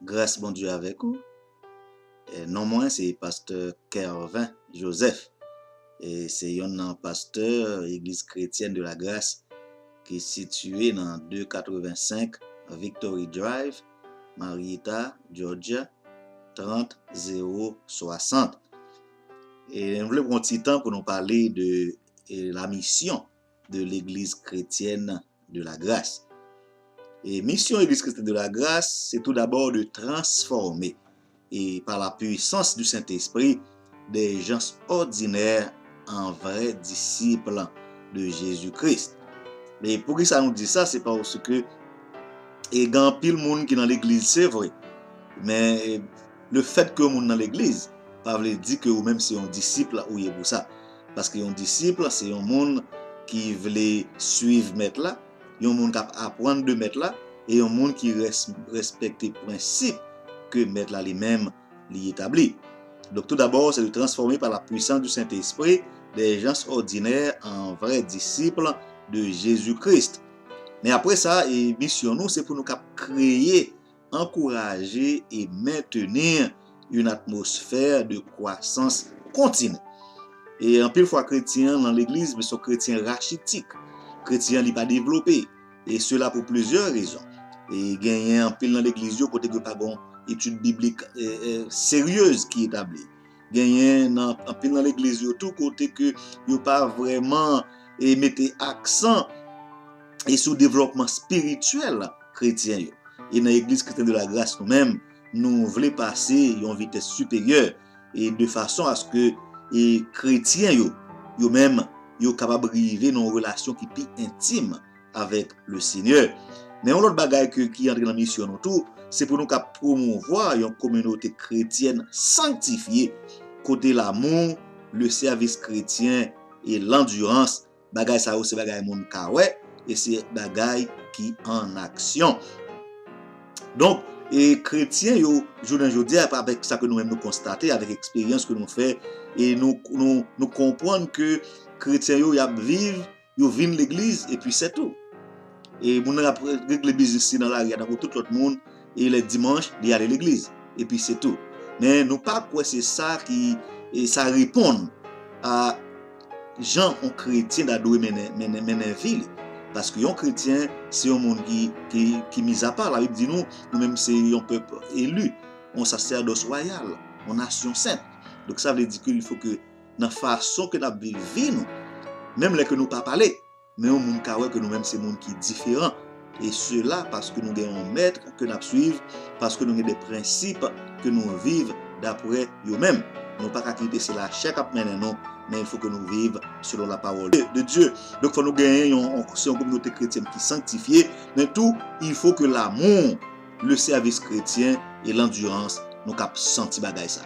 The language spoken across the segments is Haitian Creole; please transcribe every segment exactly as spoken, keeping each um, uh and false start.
Gras Bondye avèk ou. E non mwen se pastè Kervin Joseph. E se yonn nan pastè Egliz Kretyèn de la Gras ki sitiye nan de katrevensenk Victory Drive, Marietta, Georgia, trant zewo swasant. E nou vle pran ti tan pou nou pale de e, la mission de l'Église chrétienne de la grâce. E misyon Legliz Kretyèn de la Gras, se tou dabò de transfòme, e par la puissance du Saint-Esprit, des gens ordinaires en vrais disciples de Jésus-Christ. E poukisa nou di sa? Se paske e gen anpil moun ki nan legliz, se vre. Men e, le fèt ke yon moun nan legliz, pa vle di ke ou menm se yon disip ou ye pou sa. Paske yon disip, se yon moun ki vle swiv mèt la, yon moun k ap aprann de mèt la, e yon moun ki rès- respekte prensip ke mèt la li menm li etabli. Donc, tout d'abord, c'est de transformer par la puissance du Saint-Esprit des gens ordinaires en vrais disciples de Jésus-Christ. Men apre sa, e misyon nou, se pou nou kap kreye, ankouraje e mentni yon atmosfè de kwasans kontini. E anpil fwa, kretyen an nan legliz, men se yon kretyen rachitik. Kretyen an, li pa devlope. E sela pou plizyè rezon. E genyen anpil nan legliz yo kote ke pa gen etid biblik e, e, seryez ki etabli. Genyen nan anpil nan legliz yo tou kote ke yo pa vrèman e, mete aksan e sou devlòpman espirityèl kretyen yo. E nan Legliz Kretyèn de la Gras, nou menm, nou vle pase yon vitès siperyè e de fason aske e kretyen yo, yo menm, yo kapab rive nan yon relasyon ki pi entim avèk le Senyè. Men yon lòt bagay ke, ki antre nan misyon nou tou, se pou nou ka pwomouvwa yon kominote kretyèn sanktifye, kote lamou, le sèvis kretyen e landirans, bagay sa yo se bagay moun ka wè, e se bagay ki an aksyon. Donk, e kretyen yo, jounen jodi a, avèk sa ke nou menm nou konstate, avèk eksperyans ke nou fè, e nou, nou, nou konprann ke kretyen yo, y ap viv, yo vin legliz, epi se tou. E moun nan ap regle biznis li nan lari a, tankou tout lòt moun, e lè dimanch, li ale legliz, epi se tou. Men nou pa kwè se sa ki, e sa reponn a jan yon kretyen ta dwe mennen, mennen, mennen vi li. Paske yon kretyen, se yon moun ki, ki, ki mizapa. Labib di nou, nou menm se yon pèp eli, yon sasèdòs wayal, yon nasyon sent. Donk sa vle di ke il fo ke nan fason ke n ap viv vi nou, menm lè ke nou pa pale, men yon moun ka wè ke nou menm se moun ki diferan. E sela paske nou gen yon mèt ke n ap swiv, paske nou gen de prensip ke nou viv daprè yo menm. Nou pa ka kite se lachè k ap mennen nou, men il fo ke nou viv selon la parole de, de Dieu. Donk fò nou genyen yon, yon, se yon kominote kretyèn ki sanktifye, men tou, il fo ke lamou, le sèvis kretyen e landirans, nou kap santi bagay sa.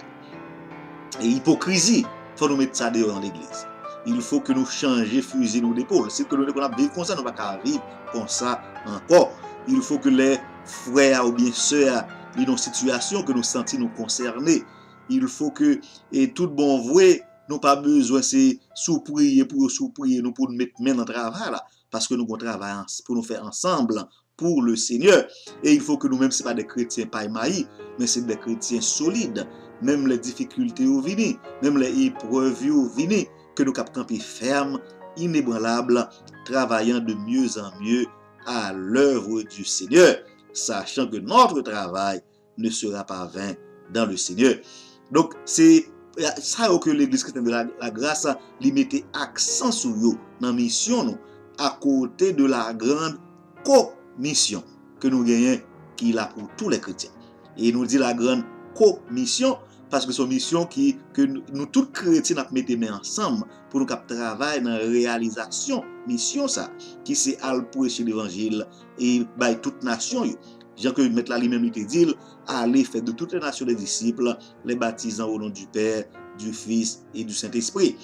E ipokrizi, fò nou met sa deyò nan legliz. Il fo ke nou chanje fizi nou depol. Si ke nou te konn ap viv konsa, nou pa ka viv konsa ankò. Il fo ke lè frè a oubyen sè a li nan sitiyasyon ke nou santi nou konsène, il fo ke, e tout bon vre, nou pa bezwen se si w priye pou yo, si w priye nou pou n met men nan travay la, paske nou gon travay ans- pou nou fè ansanm pour le Seigneur. E il fo ke nou menm se pa de kretyen pay mayi, men se de kretyen solid. Menm lè difikilte yo vini, menm lè eprèv yo vini, ke nou kap kanpe fèm, inébranlable, travaillant de mieux en mieux à l'œuvre du Seigneur, sachant que notre travail ne sera pas vain dans le Seigneur. Donk, se sa yo ke Legliz Kretyèn de la, la Gras, li mete aksan sou yo nan misyon nou, akote de la grande commission ke nou genyen, ki la pou tou lè kretyen. E nou di la grande commission, paske se yon misyon ki, ke nou, nou tout kretyen n ap mete men ansanm pou nou kap travay nan reyalizasyon misyon sa, ki se al preche levanjil e bay tout nasyon yo. Jan ke Mèt la li menm li te di l, allez, faites de toutes les nations des disciples, les baptisant au nom du Père, du Fils et du Saint-Esprit.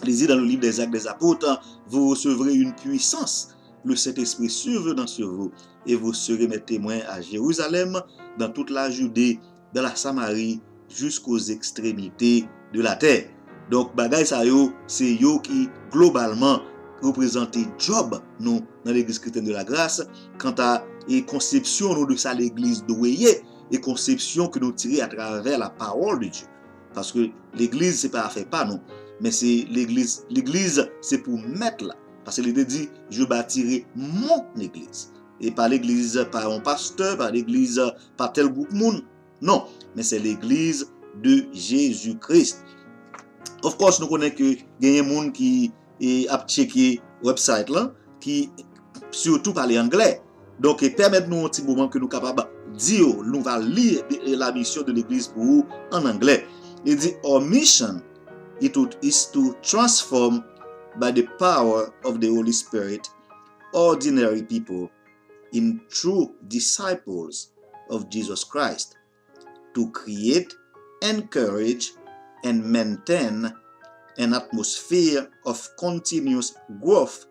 Li di dans le livre des Actes des Apôtres, vous recevrez une puissance, le Saint-Esprit survenant sur vous, et vous serez mes témoins à Jérusalem, dans toute la Judée, dans la Samarie, jusqu'aux extrémités de la terre. Donk, bagay sa yo, se yo ki globalman reprezante djòb nou nan Legliz Kretyèn de la Gras. Kanta e konsepsyon nou de sa legliz dwe ye, e konsepsyon ke nou tire atravè la parole de Dieu. Paske legliz se pa afè pa nou, men se legliz, legliz se pou mèt la. Paske li te di, je bâtirai mon église. E pa legliz pa yon pastè, pa legliz pa tèl gwoup moun. Non, men se legliz de Jezi Kris. Of course, nou konnen ke genyen moun ki e, ap tcheke website lan, ki sitou pale anglè. Donk, e, pèmèt nou yon ti moman ke nou kapab di yo, nou va li e, la mission de l'église pou ou an anglè. Li di, our mission is to, is to transform by the power of the Holy Spirit ordinary people in true disciples of Jesus Christ, to create, encourage, and maintain an atmosphere of continuous growth,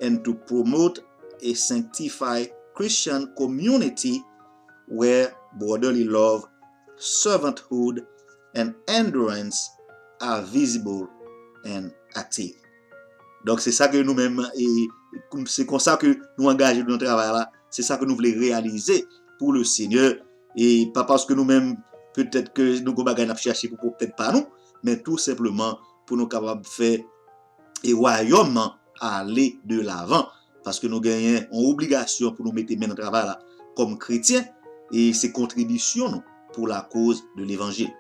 and to promote a sanctified Christian community where brotherly love, servanthood, and endurance are visible and active. Donk, se sa ke nou menm, e, se konsa ke nou angaje nou nan travay la, se sa ke nou vle reyalize pou le Senyè, e pa paske nou menm, petèt ke nou gon bagay n ap chache pou pwòp tèt pa nou, men tou senpleman pou nou kapab fè e wayòm nan ale de lavan. Paske nou genyen yon obligasyon pou nou mete men nan travay la kòm kretyen, e se kontribisyon nou pou la cause de l'évangile.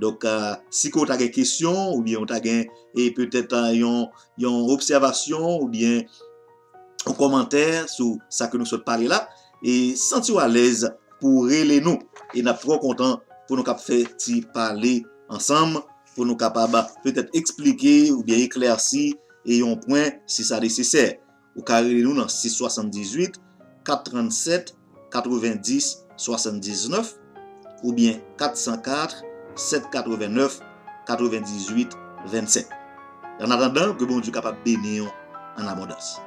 Donk, e, si ke w ta gen kesyon, oubyen w ta gen, e petèt, e, yon, yon obsèvasyon, oubyen yon kòmantè sou sa ke nou sot pale la, e santi w alèz pou w rele nou. E n ap twò kontan pou nou kab fè ti pale ansanm, pou nou kapab petèt eksplike oubyen eklèsi e yon pwen si sa nesesè. Ou ka rele nou nan sis swasanndizuit, kat trannsèt, katrevendis, swasanndiznèf oubyen kat san kat, sèt katrevennèf, katrevendizuit, vennsèt. An atandan, ke Bondye kapab beni w an abondans.